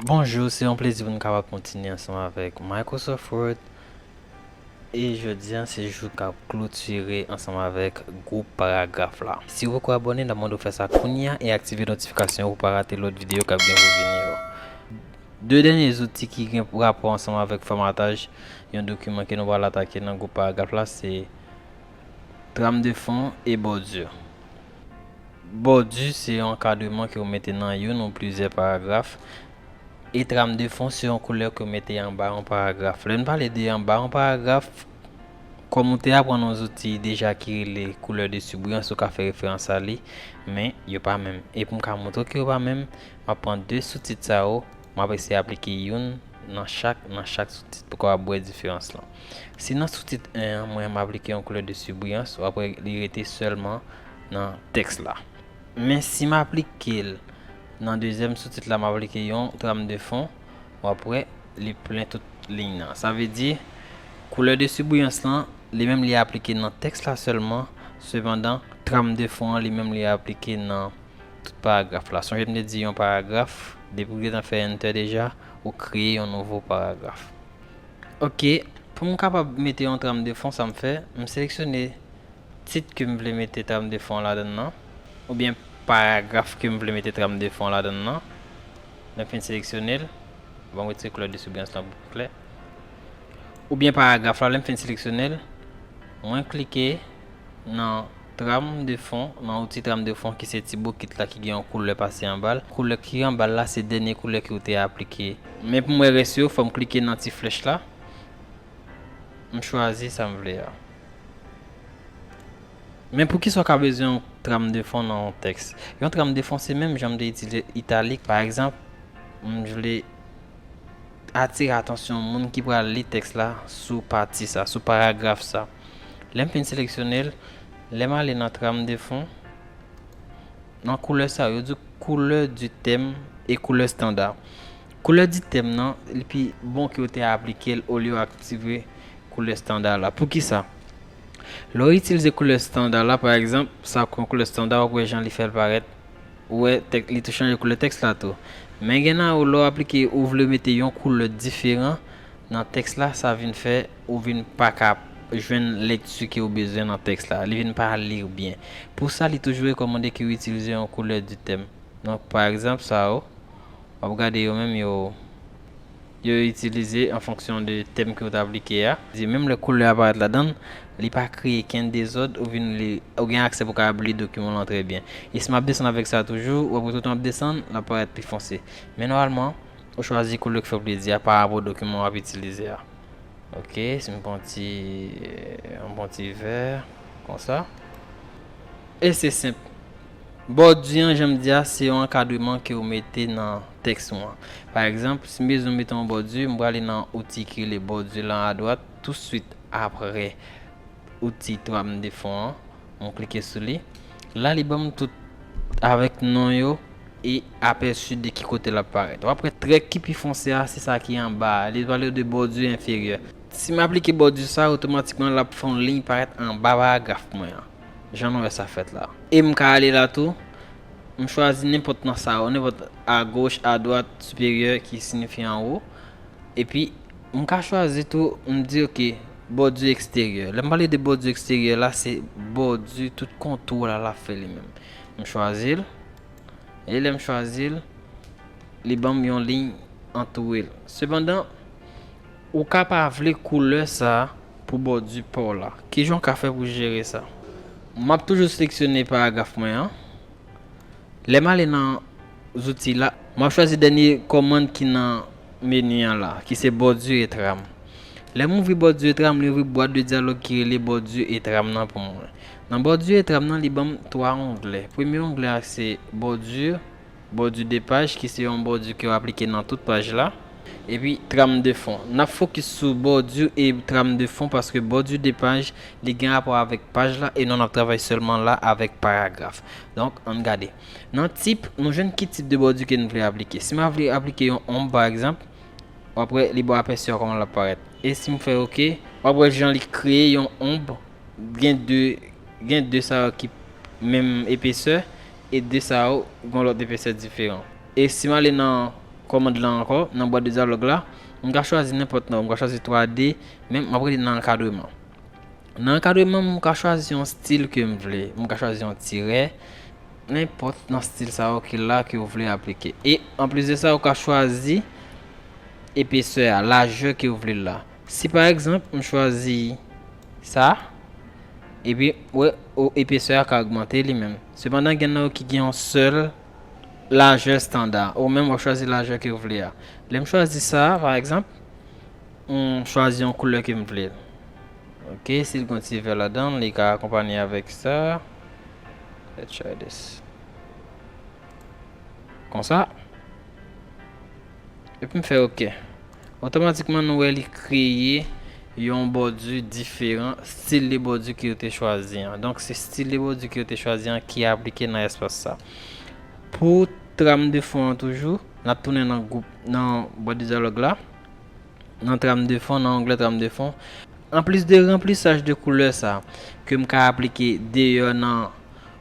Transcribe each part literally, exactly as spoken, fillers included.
Bonjou, se yon plezi pou n kapab kontinye ansanm avèk Microsoft Word. E jodi a, se jou k ap klotire ansanm avèk gwoup paragraf la. Si w poko abòne, n ap mande w fè sa kounye a e aktive notifikasyon yo pou w pa rate lòt videyo k ap gen pou vini yo. De dènye zouti ki gen rapò ansanm avèk fòmataj yon dokiman ke nou pral atake nan gwoup paragraf la, se trame de fond e bòdi. Bòdi se yon ankadreman ke w mete nan youn ou plizyè paragraf. E trame de fond se yon koulè ke w mete anba yon paragraf. Lè n pale de anba yon paragraf, kòm ou te aprann yon zouti deja ki rele koulè de sibriyans, ou ka fè referans a li, men yo pa menm. E pou m ka montre w ke yo pa menm, m ap pran de soutit sa yo, m ap eseye aplike youn nan chak, nan chak soutit pou w kapab wè diferans lan. Si nan soutit en an, mwen, m aplike yon koulè de sibriyans, w ap wè li rete sèlman nan tèks la. Men si m aplike l nan dezyèm soutit la, m aplike yon trame de fond, w ap wè li plen tout liy nan. Sa vle di, koulè de sibriyans lan, li menm li aplike nan tèks la sèlman, sepandan, trame de fond an, li menm li aplike nan tout paragraf la. Sonje m te di yon paragraf, depi w gentan fè enter deja, ou kreye yon nouvo paragraf. Ok, pou m kapab mete yon trame de fond, sa m fè, m seleksyone tit ke m vle mete trame de fond ladann nan, oubyen paragraf ke m vle mete trame de fond ladann nan. Lè m fin seleksyone l, bon, m retire koulè de sibriyans lan pou klè. Oubyen paragraf la, lè m fin seleksyone l, mwen klike nan trame de fond, nan outi trame de fond ki se ti bokit la ki gen yon koulè pase anba l. Koulè ki anba l la, se dènye koulè ke w te aplike. Men pou m wè rès yo, fò m klike nan ti flèch la. M chwazi sa m vle a. Men poukisa w ka bezwen yon trame de fond nan yon tèks? Yon trame de fond se menm jan m te itilize italik. Pa egzanp, m vle atire atansyon moun ki pral li tèks la sou pati sa, sou paragraf sa. Lè m fin seleksyone l, lè m ale nan trame de fond, nan koulè sa yo, yo di koulè di tèm e koulè estanda. Koulè di tèm nan, li pi bon ke w te aplike l olye w aktive koulè estanda la. Poukisa? Lè w itilize koulè estanda la, pa egzanp, sa kon koulè estanda, w ap wè jan li fè l parèt. Ou wè, tèk, li tou chanje koulè tèks la tou. Men gen nan yo, lè w aplike, ou vle mete yon koulè diferan nan tèks la, sa vin fè ou vin pa ka jwenn lekti ke w bezwen nan tèks la. Li vin pa lir byen. Pou sa, li toujou rekòmande ke w itilize yon koulè di tèm. Donk, pa egzanp, sa yo, w ap gade yo menm, yo, yo itilize an fonksyon de tèm ke w t aplike a. Di menm lè koulè a parèt ladan l, li pa kreye kenn dezòd, ou vin li, ou gen aksè pou w kapab li dokiman lan trè byen. E si m ap desann avèk sa toujou, w ap wè tout an ap desann, l ap parèt pi fonse. Men nòmalman, ou chwazi koulè ki fè w plezi a pa rapò dokiman w ap itilize a. Ok, si m pran ti, yon bon ti vè, konsa. E se senp. Bòdi an, jan m di a, se yon ankadreman ke w mete nan tèks ou an. Pa egzanp, si m bezwen mete yon bòdi, m prale nan outi ki rele bòdi lan adwat, touswit apre outi trame de fond an, m klike sou li. La, li ban m tout avèk non yo e apèsi de ki kote l ap parèt. W ap wè trè ki pi fonse a, se sa ki anba a. Li pale de bòdi enferyè. Si m aplike bòdi sa, otomatikman, l ap fè yon liy parèt anba paragraf mwen an. Jan nou wè sa fèt la. E m ka ale la tou, m chwazi nenpòt nan sa yo, nenpòt agoch, adwat, siperyè, ki siyifi anwo. Epi, m ka chwazi tou, m di, ok, bòdi eksteryè. Lè m pale de bòdi eksteryè la, se bòdi tout kontou la, l ap fè li menm. M chwazi l. E lè m chwazi l, li ban m yon liy antoure l. Sepandan, ou ka pa vle koulè sa a pou bòdi pa w la. Kijan w ka fè pou jere sa? M ap toujou seleksyone paragraf mwen an. Lè m ale nan zouti la, m ap chwazi dènye kòmann ki nan meni an la, ki se bòdi e tram. Lè m ouvri bòdi e tram, li ouvri bwat de dyalòg ki rele bòdi e tram nan pou mwen. Nan bòdi e tram nan, li ban m twa onglè. Premye onglè a se bòdi, bòdi de paj, ki se yon bòdi ke w aplike nan tout paj la. Epi tram de fon. N ap fokis sou bòdi e tram de fon paske bòdi de paj, li gen rapò avèk paj la e nou n ap travay sèlman la avèk paragraf. Donk, ann gade. Nan tip, nou jwenn ki tip de bòdi ke n vle aplike. Si m a vle aplike yon onb, pa egzanp, w ap wè li ba w apèsi a kòman l ap parèt. E si m fè oke, w ap wè jan li kreye yon onb, gen de, gen de sa yo ki menm epesè, e de sa yo gen lòt epesè diferan. E si m ale nan kòmand lan ankò, nan bwat de dyalòg la, m ka chwazi nenpòt nan yo, m ka chwazi twa D, men m ap rete nan ankadreman. Nan ankadreman, m ka chwazi yon stil ke m vle. M ka chwazi yon tirè, nenpòt nan stil sa yo ki la ke w vle aplike. E anplis de sa, ou ka chwazi epesè a, lajè ke w vle l la. Si pa egzanp, m chwazi sa, epi, wè, o, epesè a ka ogmante li menm. Sepandan, gen nan yo ki gen yon sèl lajè estanda. Ou menm, w ap chwazi lajè ke w vle a. Lè m chwazi sa, pa egzanp, m chwazi yon koulè ke m vle. Ok, si l gen ti vè ladan l, li ka akonpanye avèk sa. Let's try this. Konsa. Epi m fè ok. Otomatikman, nou wè li kreye yon bòdi diferan, stil de bòdi ke yo te chwazi an. Donk, se stil de bòdi ke yo te chwazi an ki aplike nan espas sa. Pou tram de fon an toujou, n ap tounen nan gwoup, nan bwat de dyalòg la, nan tram de fon, nan onglè tram de fon. Anplis de ranplisaj de koulè sa ke m ka aplike deyò nan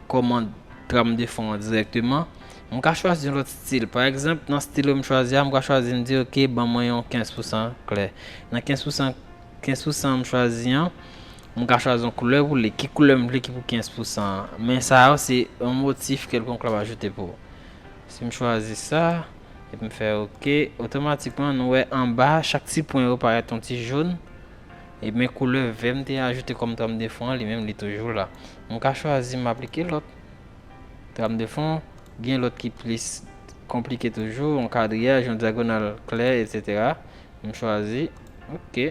kòmand tram de fon an dirèkteman, m ka chwazi yon lòt stil. Pa egzanp, nan stil yo m chwazi a, m ka chwazi m di, ok, ban mwen yon kenz pousan klè. Nan kenz pousan, kenz pousan m chwazi an, m ka chwazi yon koulè pou li. Ki koulè m vle ki pou kenz pousan an? Men sa yo se yon motif kèlkonk l ap ajoute pou ou. Si m chwazi sa, epi m fè ok, otomatikman nou wè anba chak ti pwen yo parèt yon ti jòn. Ebyen, koulè vè m te ajoute kòm tram de fon an, li menm, li toujou la. M ka chwazi m aplike lòt tram de fon, gen lòt ki plis konplike toujou, yon kadriyaj, yon dyagonal klè, etsetera. M chwazi, ok,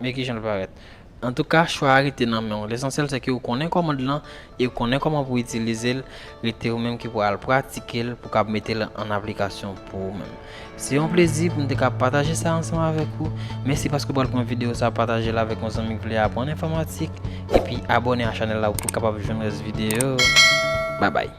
men ki jan l parèt. Antouka, chwa a rete nan men w. Lesansyèl, se ke ou konnen kòmand lan e ou konnen kòman pou itilize l. Rete ou menm ki pou al pratike l, pou kab mete l an aplikasyon pou ou menm. Se yon plezi pou m te ka pataje sa ansanm avèk ou. Mèsi paske w pral pran videyo sa, pataje l avèk yon zanmi ki vle aprann enfòmatik. Epi abòne a chanèl la pou w kapab jwenn rès videyo yo. Babay.